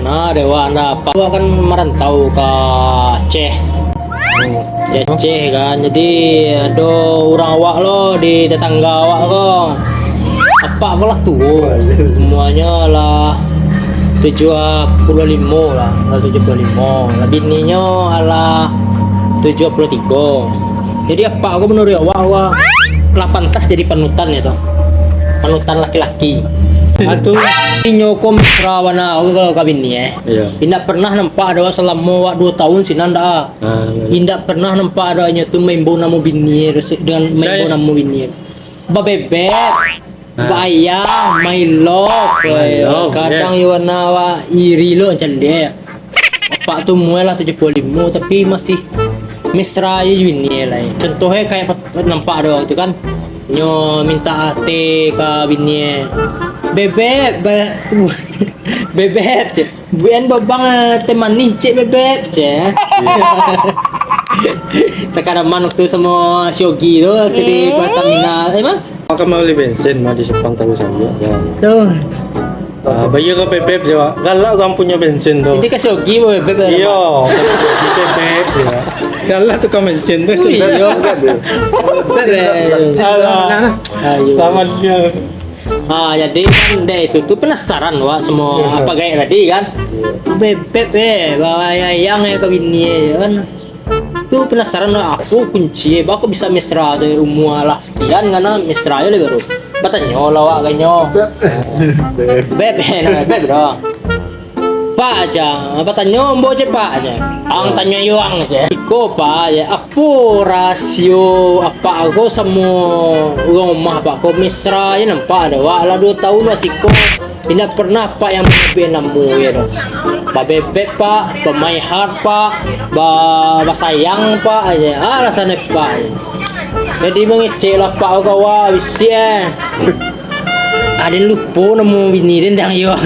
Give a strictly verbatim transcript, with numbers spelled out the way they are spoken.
Ah, dewa anda, apak awak kan marantau ka Aceh. Hmm. Ka Aceh kan. Jadi ado urang awak lo di tetangga awak ko. Apak ko lah tuo. Umuanyo lah tujuah puluah limo lah, lah tujuah puluah limo. Lah bininyo alah tujuah puluah tigo. Jadi apak ko manuruik awak, awak lah pantas jadi panutan itu. Panutan laki-laki. Ah, tu. Inyo ko mesra bana ko kalau ka bini, eh. Iyo. Indak pernah nampak ado selamo awak duo tahun sinan dak. Ah, iyo. Indak pernah nampak ado inyo tu maimbau namo bini, dengan maimbau namo bini. Babebek, ah, bayang, my love. My love, kadang yo. Yo warna awak iri lo macam dia. Apak tu umua lah tujuah puluah limo, tapi masih mesra aja jo bini lai. Contohnya kayak nampak doang tu kan. Nyo minta teh ka bini. Bebek, be-, bebek, cek. Buan babang, eh, teh manih, cek, bebek, cek. Takaraman waktu samo si Ogi tu, di Pertamina, eh, mah? Awak ka mambali bensin mah di simpang Talu Sayuak, ya. Tu. Ah, bayia ka Bebek je, Wak. Galak urang punyo bensin tu. Jadi ka si Ogi, Bebek, Bebek. Iyo, Bebek, ya. Galak tukang bensin tu. Oh, iyo. Bebek, eh. Alah. Ayo. Selamat siang. Ah, jadi kan dek itu tu penasaran, Wak, samo apak gaek tadi kan. Bebek, eh, bawa ayang, eh, ka bini, eh, kan. Tu penasaran lah, apo kunci, eh, baa kok bisa mesra tu, umua lah sekian, kan, ah, mesra aja lah baru. Batanyo lah awak ka inyo. Beb, eh, nah, Beb doh. Pak, jan, batanyo ambo je, Pak, jan. Ang tanyo yo ang je. Iko, Pak, jan. Apo rasio apak ko samo urang rumah apak ko mesra je nampak ado, Wak, lah duo tahun lah siko. Indak pernah apak yang manyabik namo, yo doh. Babebek, Pak, bamaihat, Pak, ba-, basayang, Pak, aje. Alasan apak aje. Jadi mangecek lah, Pak, kawa bisi, eh. Aden lupo namo bini den dang yo.